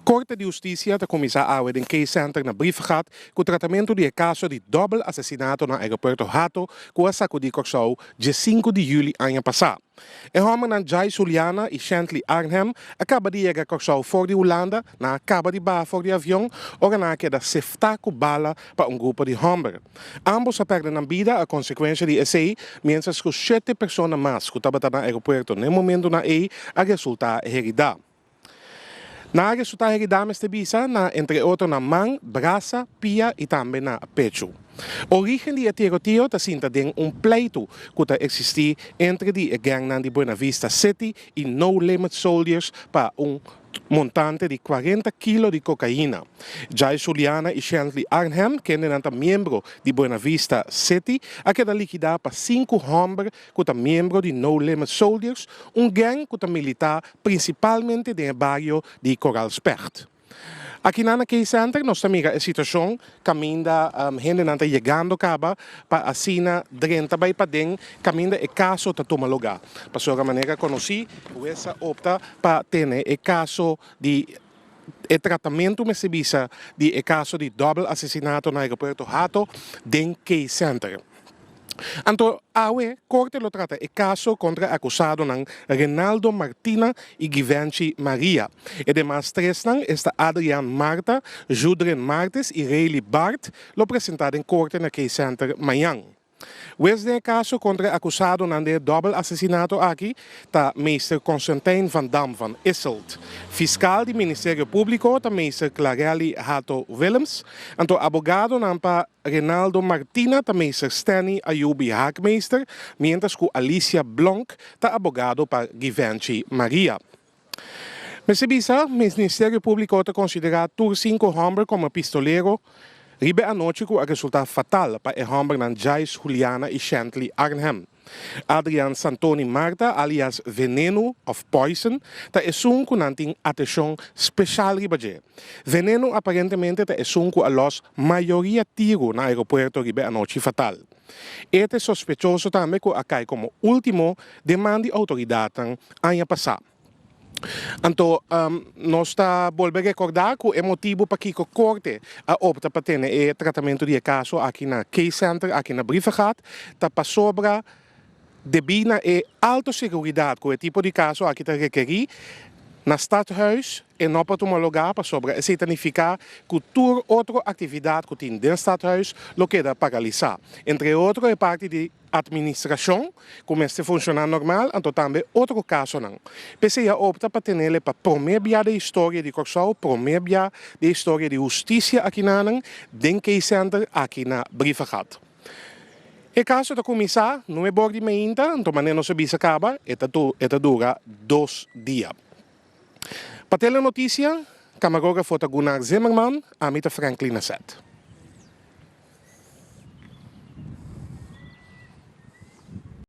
Korte di Hustisia ta kuminsá awe den Case Center na Brievengat ku tratamentu di e kaso di dòbel asesinato na aeropuerto Hato ku a sakudí Kòrsou dje sinku di yüli aña pasá. E hòmbernan Jai Suliana i Shantley Arnhem a kaba di yega Kòrsou for di Hulanda, nan a kaba di baha for di avion ora nan a keda seftá ku bala pa un grupo di hòmber. Ámbos a pèrdè nan bida a konsekuensha di esei, miéntras ku shete persona mas ku tabata na aeropuerto n'e momentunan ei a resultá heridá. Nan a resultá heridá mester bisa na entre otro na man, brasa, pia i tambe na pechu. Orígen di e tiroteo ta sinta den un pleitu ku ta eksistí entre di e gèngnan di Buena Vista City i No Limit Soldiers pa un montante di kuarenta kilo di kokaina. Jai Suliana i Shantley Arnhem, kendenan ta miembro di Buena Vista City, a keda likidá pa sinku hòmber ku ta miembro di No Limit Soldiers, un gang ku ta militá prinsipalmente den e bario di Koral Specht. Akinan na Key Center nos ta mira e situashon kaminda hendenan ta yegando kaba pa asina drenta bai paden kaminda e kaso ta tuma lugá. Pasobra manera konosí, hues a opta pa tene e kaso di e tratamentu mester bisa di e kaso di dòbel asesinato na aeropuerto Hato den Key Center. Anto awe korte lo trata e kaso kontra e akusadonan Renaldo Martina i Givenchy Maria. E demas tresnan, esta Adriaan Marta, Judrin Martes i Rayleigh Bart lo presentá den korte na Case Center mañan. Wes den e kaso kontra e akusadonan den e dòbel asesinato aki ta meester Constantijn van Dam van Isselt. Fiskal di Ministerio Públiko ta meester Clarelly Hato Willems. Anto abogadonan pa Renaldo Martina ta meester Stanny Ayubi Haakmeester, mientras ku Alicia Blonk ta abogado pa Givenchy Maria. Mester bisa, Ministerio Públiko ta konsiderá tur sinku hòmber komo pistolero riba e anochi ku a resultá fatal pa e hòmbernan Jais Juliana i Shantley Arnhem. Adrian Santoni Marta, alias Venenu of Poison, ta esun ku nan tin ateshon speshal riba dje. Venenu aparentemente ta esun ku a lòs mayoria tiru na aeropuerto riba e anochi fatal. E ta e sospechoso tambe ku a kai komo último den man di outoridatnan aña pasá. Anto nos ta bolbe rekordá ku e motibu pakiko korte a opta pa tene e tratamentu di e kaso aki na Case Center aki na Brievengat ta pasobra debí na e alto seguridat ku e tipo di kaso aki ta rekerí na Stadhuis e no por tuma lugá pasobra esei ta nifiká ku tur otro aktividat ku tin den Stadhuis lo keda paralisá, entre otro e parti di Administracion cu mester funciona normal anto tambe otro casonan. P'esey a opta pa tenele pa prome bia den historia di Corsou, prome bia den historia di husticia akinanan den Case Center aki na Brievengat. E caso ta cuminsa nuebor di meinta anto manera nos a bisa caba e ta e ta dura dos dia. Pa Telenoticia, camarografo ta Gunnar Zimmerman, ami ta Franklin Asset.